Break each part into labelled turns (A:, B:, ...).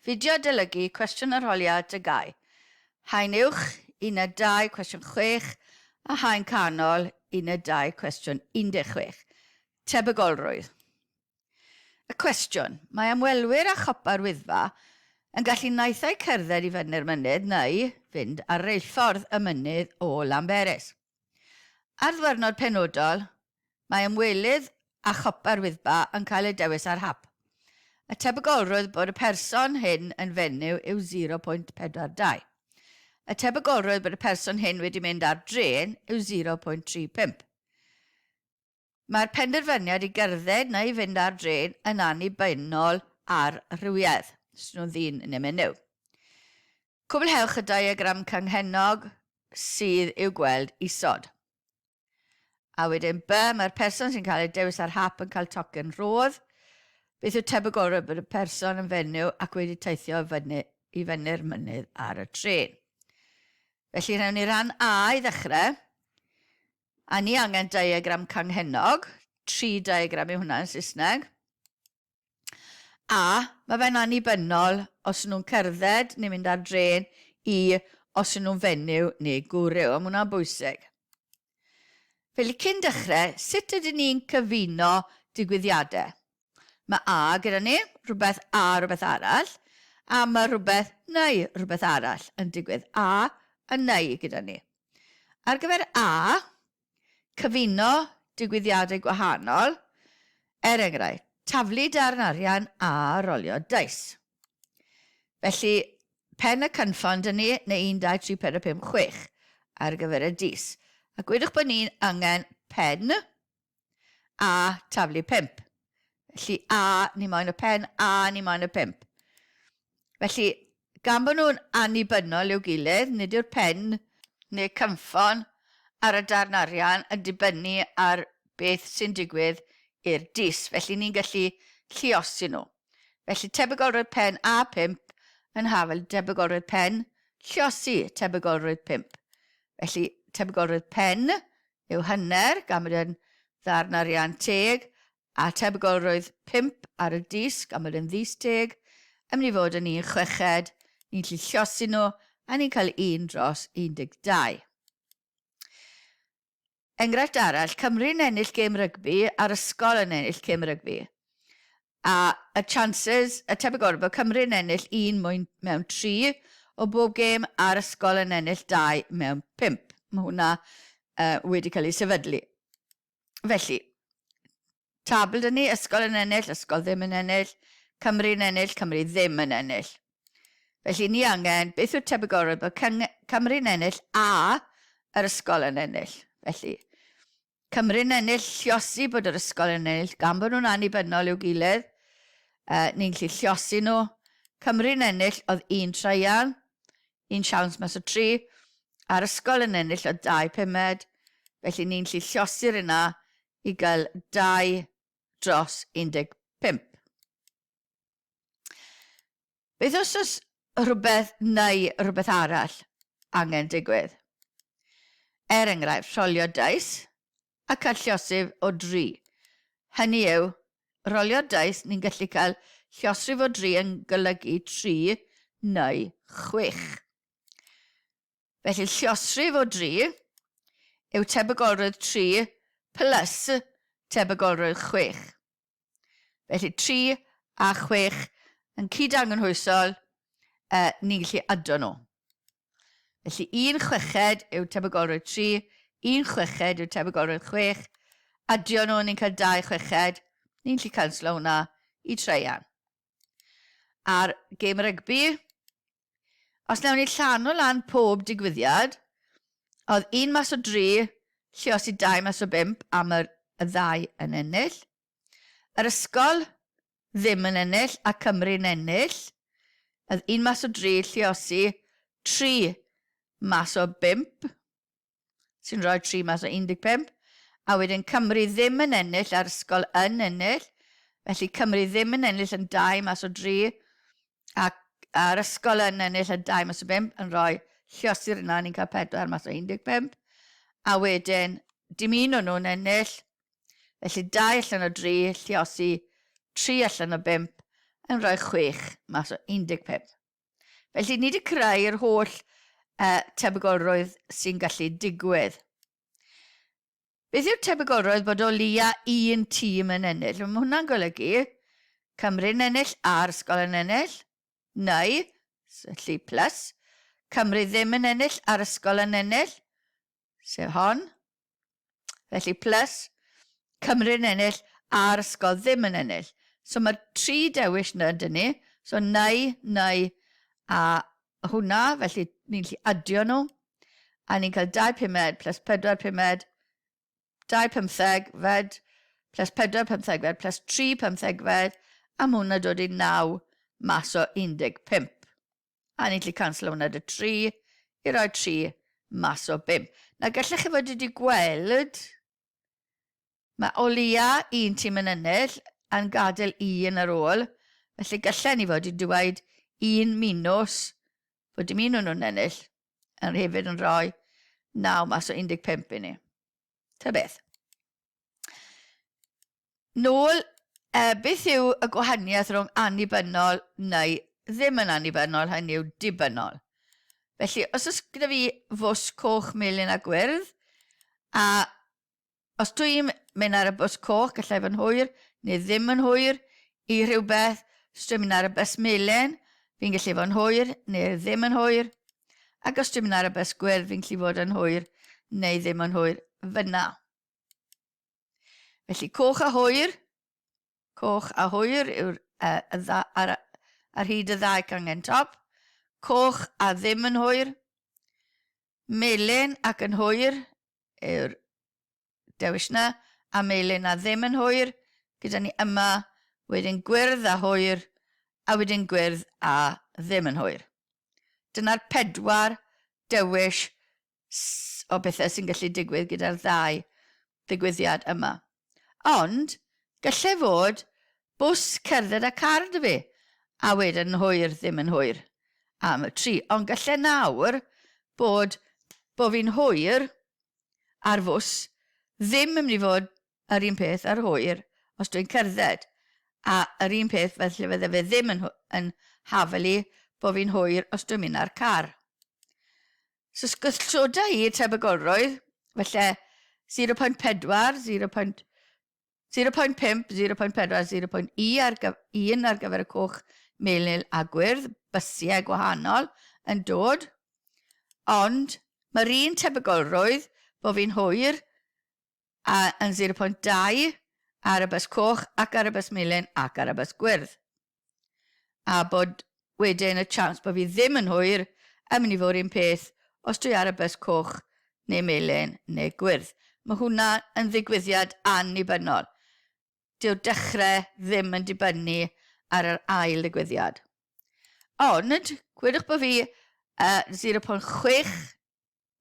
A: Fideo adolygu cwestiwn arholiad TGAU. Haen uwch, uned 2, cwestiwn 6, a haen canol, uned 2, cwestiwn 16. Tebygolrwydd. Y cwestiwn, mae ymwelwyr â chopa'r Wyddfa yn gallu naill ai cerdded i fyny'r mynydd neu fynd ar reilffordd y mynydd o Lanberis. Ar ddwyrnod penodol, mae ymwelydd â chopa'r Wyddfa yn cael eu dewis ar hap. Y tebygolrwydd bod y person hyn yn fenyw yw 0.42. Y tebygolrwydd bod y person hyn wedi mynd ar drên yw 0.35. Mae'r penderfyniad i gerdded neu fynd ar drên yn annibynnol ar rhywiedd, os nhw'n ddyn neu menyw. Cwblhewch y diagram canghennog sydd i'w gweld isod. A wedyn B, mae'r person sy'n cael ei dewis ar hap yn cael tocyn rhodd. Beth yw tebygolrwydd bod y person yn fenyw ac wedi teithio fyny, i fyny'r mynydd ar y trên? Felly, rhawn ni ran A i ddechrau. A ni angen diagram canghennog, tri diagram yw hwnna yn Saesneg. A, mae fe'n annibynnol os nhw'n cerdded neu mynd ar drên i os ydyn nhw'n fenyw neu gwryw, a mae hwnna'n bwysig. Felly cyn dechrau, sut ydyn ni'n cyfuno digwyddiadau? Mae A gyda ni, rhywbeth a rhywbeth arall, a mae rhywbeth neu rhywbeth arall yn digwydd. A a neu gyda ni. Ar gyfer A, cyfuno digwyddiadau gwahanol, er enghraifft, taflu darn arian a rolio dice. Felly, pen y cynffon dyn ni, neu 1, 2, 3, 4, 5, 6 ar gyfer y dis. A gwedwch bod ni'n angen pen a taflu 5. Felly A, ni moyn y pen, A, ni moyn y 5. Felly, gan bod nhw'n annibynnol i'w gilydd, nid yw'r pen neu cynffon ar y darn arian yn dibynnu ar beth sy'n digwydd i'r dis. Felly ni'n gallu lluosi nhw. Felly tebygolrwydd pen a 5 yn hafal debygolrwydd pen lluosi tebygolrwydd 5. Felly tebygolrwydd pen yw hanner gan bod yn ddarn arian teg a tebygolrwydd 5 ar y disg am bod yn ddis teg yn mynd i fod yn un chweched, ni'n gallu llosi nhw a ni'n cael 1 dros 12. Enghraifft arall, Cymru'n ennill gêm rygbi a'r ysgol yn ennill gêm rygbi. A y chances, y tebygolrwydd bod Cymru'n ennill un mwyn mewn tri o bob gêm a'r ysgol yn ennill dau mewn pump. Mae hwnna uh, wedi cael ei sefydlu. Felly, tabl dyn ni, ysgol yn ennill, ysgol ddim yn ennill, Cymru yn ennill, Cymru ddim yn ennill. Felly ni angen, beth yw'r tebygolrwydd bod Cymru'n ennill a yr ysgol yn ennill? Felly, Cymru'n ennill, lliosi bod yr ysgol yn ennill, gan bod nhw'n annibynnol i'w gilydd, uh, ni'n gallu lliosi nhw. Cymru'n ennill oedd un treial, un siawns mas o tri, a'r ysgol yn ennill oedd dau pumed, felly ni'n gallu lliosi'r yna i gael 2 dros 15. Beth os oes rhywbeth neu rhywbeth arall angen digwydd? Er enghraifft, rholio dais a cael lliosrif o dri. Hynny yw, rolio dais, ni'n gallu cael lliosrif o dri yn golygu tri neu chwech. Felly lliosrif o dri yw tebygolrwydd tri plus tebygolrwydd chwech. Felly 3 a 6 yn cyd-angenhwysol, uh, ni'n gallu ado nhw. Felly 1 chweched yw tebygolrwydd 3, 1 chweched yw tebygolrwydd 6, adio nhw, ni'n cael 2 chweched, ni'n gallu canslo hwnna i treian. Ar gêm rygbi, os nawn ni llanw lan pob digwyddiad, oedd un mas o dri, lliosi dau mas o bump am yr, y ddau yn ennill. Yr ysgol ddim yn ennill a Cymru'n ennill. Oedd un mas o dri lliosi tri mas o bump, sy'n rhoi tri mas o 15. A wedyn Cymru ddim yn ennill a'r ysgol yn ennill. Felly Cymru ddim yn ennill yn dau mas o dri, ac a'r ysgol yn ennill yn dau mas o bump yn rhoi lliosi'r yna, ni'n cael pedwar mas o 15. A wedyn, dim un o'n nhw'n ennill, Felly 2 allan o 3, lliosi 3 allan o 5, yn rhoi 6 mas o 15. Felly ni wedi creu yr holl tebygolrwydd sy'n gallu digwydd. Beth yw'r tebygolrwydd bod o leia un tîm yn ennill? Mae hwnna'n golygu Cymru'n ennill a'r ysgol yn ennill, neu, felly plus, Cymru ddim yn ennill a'r ysgol yn ennill, sef hon. Felly plus, Cymru'n ennill a'r ysgol ddim yn ennill. So mae'r tri dewis yna dyn ni. So neu, neu a hwnna, felly ni'n gallu adio nhw. A ni'n cael 2 pumed plus 4 pumed, 2 pymthegfed plus 4 pymthegfed plus 3 pymthegfed, a mae hwnna dod i 9 mas o 15. A ni'n gallu canslo hwnna dy 3 i roi 3 mas o 5. Na gallech chi fod wedi gweld Mae o leia un tîm yn ennill a'n gadael un ar ôl, felly gallen ni fod i dweud un minus fod dim un o'n nhw'n ennill, yn hefyd yn rhoi 9 mas o 15 i ni. Ta beth. Nôl, beth yw y gwahaniaeth rhwng annibynnol neu ddim yn annibynnol, hynny yw dibynnol? Felly, os oes gyda fi fws coch, melyn a gwyrdd, a Os dwi'n mynd ar y bws coch, gallai fod yn hwyr, neu ddim yn hwyr i rhywbeth. Os dwi'n mynd ar y bws melyn, fi'n gallu fod yn hwyr, neu ddim yn hwyr. Ac os dwi'n mynd ar y bws gwyrdd, fi'n gallu fod yn hwyr, neu ddim yn hwyr fyna. Felly coch a hwyr, coch a hwyr yw'r uh, y dda, ar, ar hyd y ddau cangen top. Coch a ddim yn hwyr. Melyn ac yn hwyr yw'r dewis 'na, a melyn a ddim yn hwyr, gyda ni yma, wedyn gwyrdd a hwyr, a wedyn gwyrdd a ddim yn hwyr. Dyna'r pedwar dewis o bethau sy'n gallu digwydd gyda'r ddau ddigwyddiad yma. Ond, gallai fod bws cerdded a car 'da fi, a wedyn yn hwyr ddim yn hwyr am y tri. Ond gallai nawr bod bo fi'n hwyr ar fws ddim yn mynd i fod yr un peth ar hwyr os dwi'n cerdded. A yr un peth felly fydde fe ddim yn, yn hafel i bo fi'n hwyr os dwi'n mynd ar car. So sgwrsioda i tebygolrwydd, felly 0.4, 0.5, 0.4, 0.1 ar, 1 ar gyfer y coch, melyn a gwyrdd, bysiau gwahanol yn dod. Ond mae'r un tebygolrwydd bod fi'n hwyr a yn 0.2 ar y bys coch ac ar y bys melyn ac ar y bys gwyrdd. A bod wedyn y chance bod fi ddim yn hwyr yn mynd i fod un peth os dwi ar y bys coch neu melyn neu gwyrdd. Mae hwnna yn ddigwyddiad annibynnol. Dyw'r dechrau ddim yn dibynnu ar yr ail ddigwyddiad. Ond, gwedwch bod fi 0.6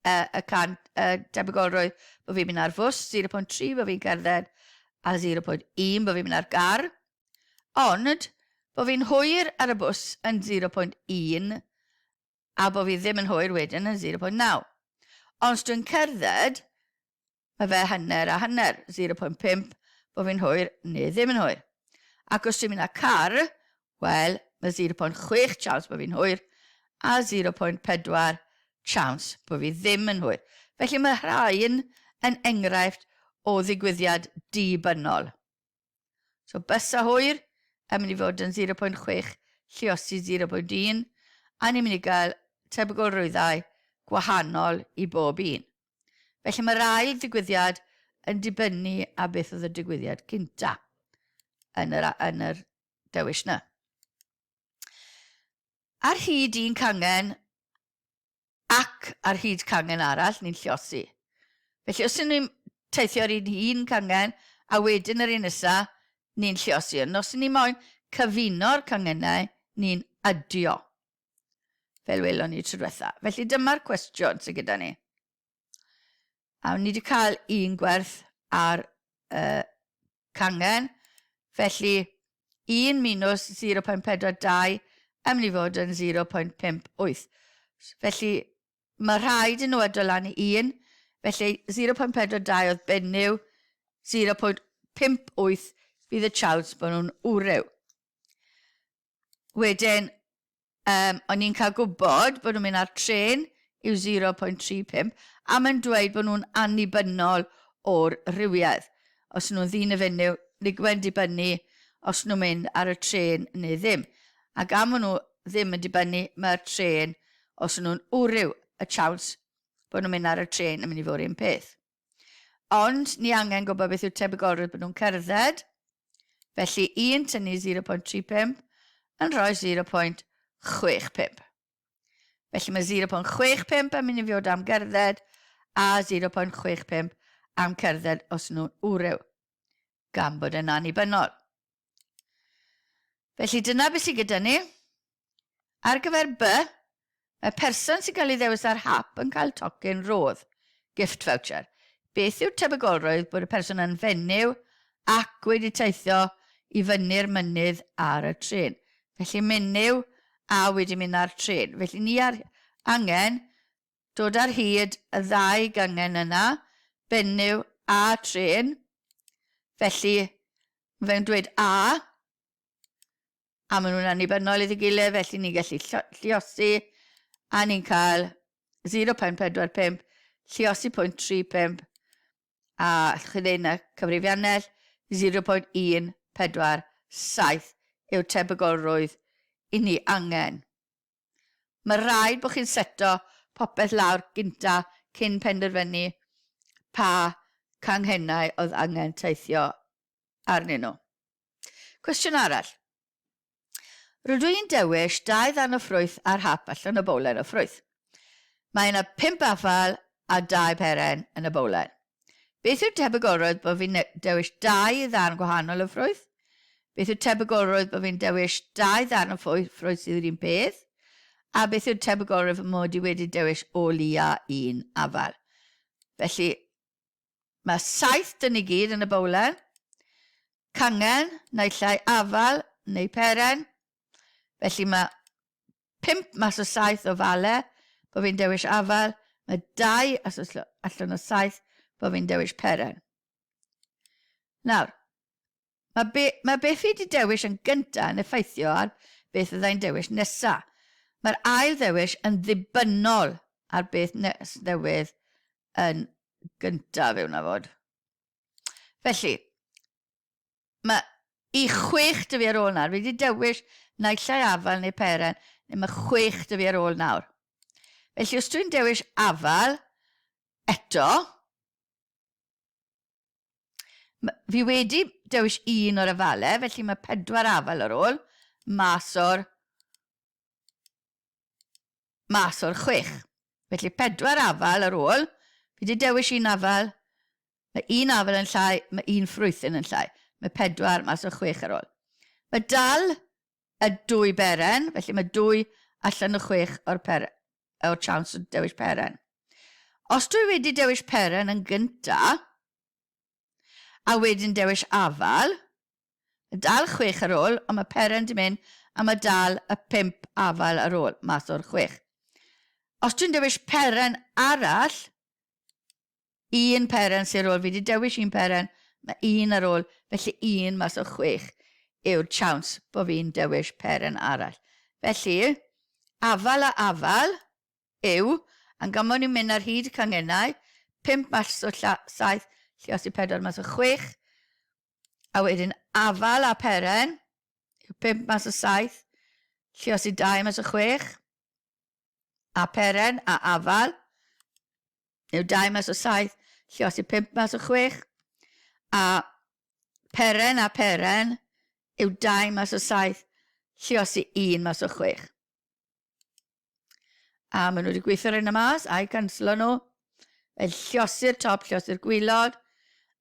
A: y cant, y debygolrwydd bod fi'n mynd ar fws, 0.3 bod fi'n cerdded, a 0.1 bod fi'n mynd ar gar. Ond, bod fi'n hwyr ar y bws yn 0.1 a bod fi ddim yn hwyr wedyn yn 0.9. Ond os dwi'n cerdded, Mae fe hanner a hanner, 0.5, bod fi'n hwyr neu ddim yn hwyr. Ac os dwi'n mynd â car, wel, mae 0.6 chance bod fi'n hwyr a 0.4 chance bod fi ddim yn hwyr. Felly mae rhain yn enghraifft o ddigwyddiad dibynnol. So bys a hwyr yn mynd i fod yn 0.6 lliosi 0.1 a ni'n mynd i gael tebygolrwyddau gwahanol i bob un. Felly mae'r ail ddigwyddiad yn dibynnu ar beth oedd y digwyddiad cynta yn yr, yn yr dewis na. Ar hyd un cangen ac ar hyd cangen arall, ni'n lliosi. Felly os ydyn ni'n teithio ar un un cangen a wedyn yr un nesa, ni'n lliosi. Ond os ydyn ni moyn cyfuno'r cangennau, ni'n adio. Fel welon ni tro diwetha. Felly dyma'r cwestiwn sydd gyda ni. A ni wedi cael un gwerth ar uh, cangen, felly 1 minus 0.42 yn mynd i fod yn 0.58. Felly mae rhaid i nhw adol lan i 1, felly 0.42 oedd benyw, 0.58 fydd y chance bod nhw'n wryw. Wedyn, um, o'n i'n cael gwybod bod nhw'n mynd ar trên yw 0.35, a mae'n dweud bod nhw'n annibynnol o'r rhywiaeth. Os nhw'n ddyn y fenyw, nid yw'n dibynnu os nhw'n mynd ar y trên neu ddim. Ac am nhw ddim yn dibynnu, mae'r trên, os nhw'n wryw, y siawns bod nhw'n mynd ar y trên yn mynd i fod un peth. Ond ni angen gwybod beth yw'r tebygolrwydd bod nhw'n cerdded. Felly 1 tynnu 0.35 yn rhoi 0.65. Felly mae 0.65 yn mynd i fod am gerdded a 0.65 am cerdded os nhw'n wryw, gan bod yn annibynnol. Felly dyna beth sydd gyda ni. Ar gyfer B, mae person sy'n cael ei ddewis ar hap yn cael tocyn rhodd, gift voucher. Beth yw'r tebygolrwydd bod y person yn fenyw ac wedi teithio i fyny'r mynydd ar y trên? Felly menyw a wedi mynd ar trên. Felly ni ar angen dod ar hyd y ddau gangen yna, benyw a trên. Felly, mae fe'n dweud a, a maen nhw'n annibynnol iddi gilydd, felly ni'n gallu lliosi, a ni'n cael 0.45, lliosi 0.35, a allwch chi ddeud na cyfrifiannell 0.147 yw'r tebygolrwydd i ni angen. Mae rhaid bod chi'n seto popeth lawr gynta cyn penderfynu pa canghennau oedd angen teithio arnyn nhw. Cwestiwn arall. Rydw i'n dewis dau ddarn o ffrwyth ar hap allan o bowlen o ffrwyth. Mae yna pump afal a dau peren yn y bowlen. Beth yw'r tebygolrwydd bod fi'n dewis dau ddarn gwahanol o ffrwyth? Beth yw'r tebygolrwydd bod fi'n dewis dau ddarn o ffrwyth sydd yr un peth? A beth yw'r tebygolrwydd fy mod i wedi dewis o leia un afal? Felly, mae saith dyn i gyd yn y bowlen. Cangen, naill ai afal neu peren. Felly mae 5 mas o 7 o fale, bod fi'n dewis afal, mae 2 allan o 7 bod fi'n dewis peren. Nawr, mae, be, mae beth fi wedi dewis yn gyntaf yn effeithio ar beth fyddai'n dewis nesaf. Mae'r ail ddewis yn ddibynnol ar beth nes newydd yn gyntaf yw na fod. Felly, Mae i chwech dy fi ar ôl nawr. Fi wedi dewis naill ai afal neu peren, neu mae chwech dy fi ar ôl nawr. Felly os dwi'n dewis afal eto, fi wedi dewis un o'r afalau, felly mae pedwar afal ar ôl, mas o'r mas o'r chwech. Felly pedwar afal ar ôl, fi wedi dewis un afal, mae un afal yn llai, mae un ffrwythyn yn llai. Mae pedwar mas o'r chwech ar ôl. Mae dal y dwy beren, felly mae dwy allan o chwech o'r, per, o'r chance o dewis peren. Os dwi wedi dewis peren yn gynta, a wedyn dewis afal, Mae dal chwech ar ôl, ond mae peren di mynd a mae dal y pump afal ar ôl, mas o'r chwech. Os dwi'n dewis peren arall, un peren sy'n ar ôl, fi wedi dewis un peren, mae un ar ôl, felly un mas o chwech yw'r chawns bod fi'n dewis peren arall. Felly, afal a afal yw, a'n gan bod ni'n mynd ar hyd y canghennau, 5 mas o 7, lluosi 4 mas o 6, A wedyn afal a peren, yw 5 mas o 7, lluosi 2 mas o 6. A peren a afal, yw 2 mas o 7, lluosi 5 mas o 6. A peren a peren yw 2 mas o 7, lluosi 1 mas o 6. A maen nhw wedi gweithio rhain y mas, a'i canslo nhw. Fel lliosi'r top, lliosi'r gwylod,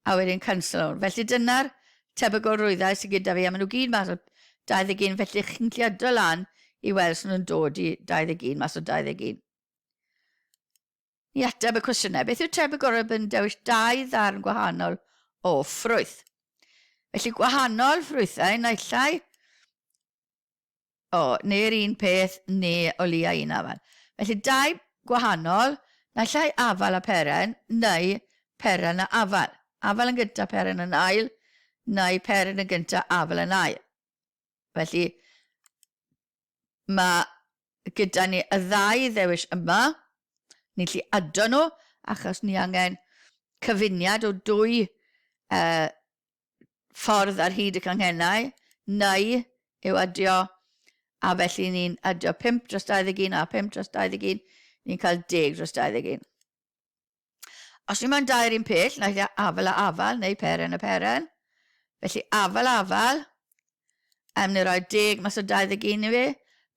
A: a wedyn canslo nhw. Felly dyna'r tebygolrwyddau sydd gyda fi, a maen nhw gyd mas o 21, felly chi'n lliodo lan i weld os nhw'n dod i 21 mas o 21. I ateb y cwestiynau, beth yw'r tebygolrwydd yn dewis dau ddarn gwahanol o ffrwyth? Felly gwahanol ffrwythau, naill ai O, neu'r un peth, neu o leia un afal. Felly dau gwahanol, naill ai afal a peren, neu peren a afal. Afal yn gyntaf, peren yn ail, neu peren yn gyntaf, afal yn ail. Felly, Mae gyda ni y ddau ddewis yma. Ni'n lli ado nhw, achos ni angen cyfuniad o dwy uh, ffordd ar hyd y canghennau, neu yw adio, a felly ni'n adio 5 dros 21 a 5 dros 21, ni'n cael 10 dros 21. Os ni'n moyn dau'r un peth, naill ai afal a afal neu peren a peren. Felly afal a afal, em ni roi 10 mas o 21 i fi,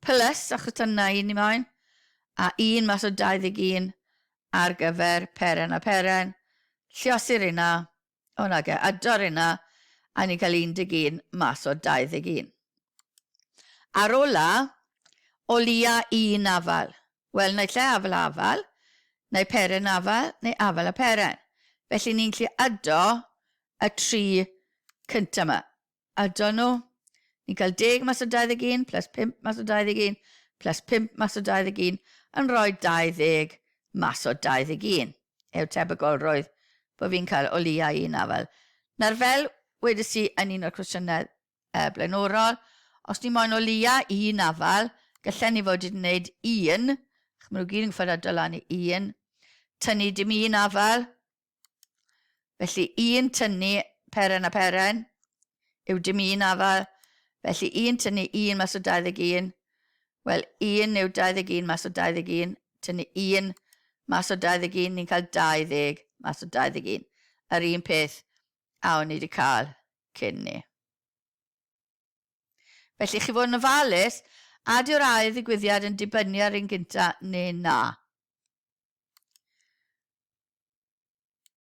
A: plus, achos tan na un ni moyn, a 1 mas o 21 ar gyfer peren a peren. Lliosi'r yna, o nage, ado'r yna, a ni'n cael 11 mas o 21. Ar ola, o lia un afal. Wel, naill ai afal a afal, neu peren afal, neu afal a peren. Felly ni'n gallu ado y tri cyntaf yma. Ado nhw, ni'n cael 10 mas o 21 plus 5 mas o 21 plus 5 mas o 21 yn rhoi 20 mas o 21. Yw tebygolrwydd bod fi'n cael o leia un afal. Nawr fel wedes i yn un o'r cwestiynau uh, blaenorol. Os ni moyn o leia un afal, gallen ni fod wedi gwneud un, ach maen nhw gyd yn gwybod adol lan i un, tynnu dim un afal, felly un tynnu peren a peren yw dim un afal, felly un tynnu un mas o 21, wel un yw 21 mas o 21, tynnu un mas o 21, ni'n cael 20 mas o 21. Yr un peth a o'n i wedi cael cyn ni. Felly chi fod yn ofalus, a dyw'r ail ddigwyddiad yn dibynnu ar un gynta neu na.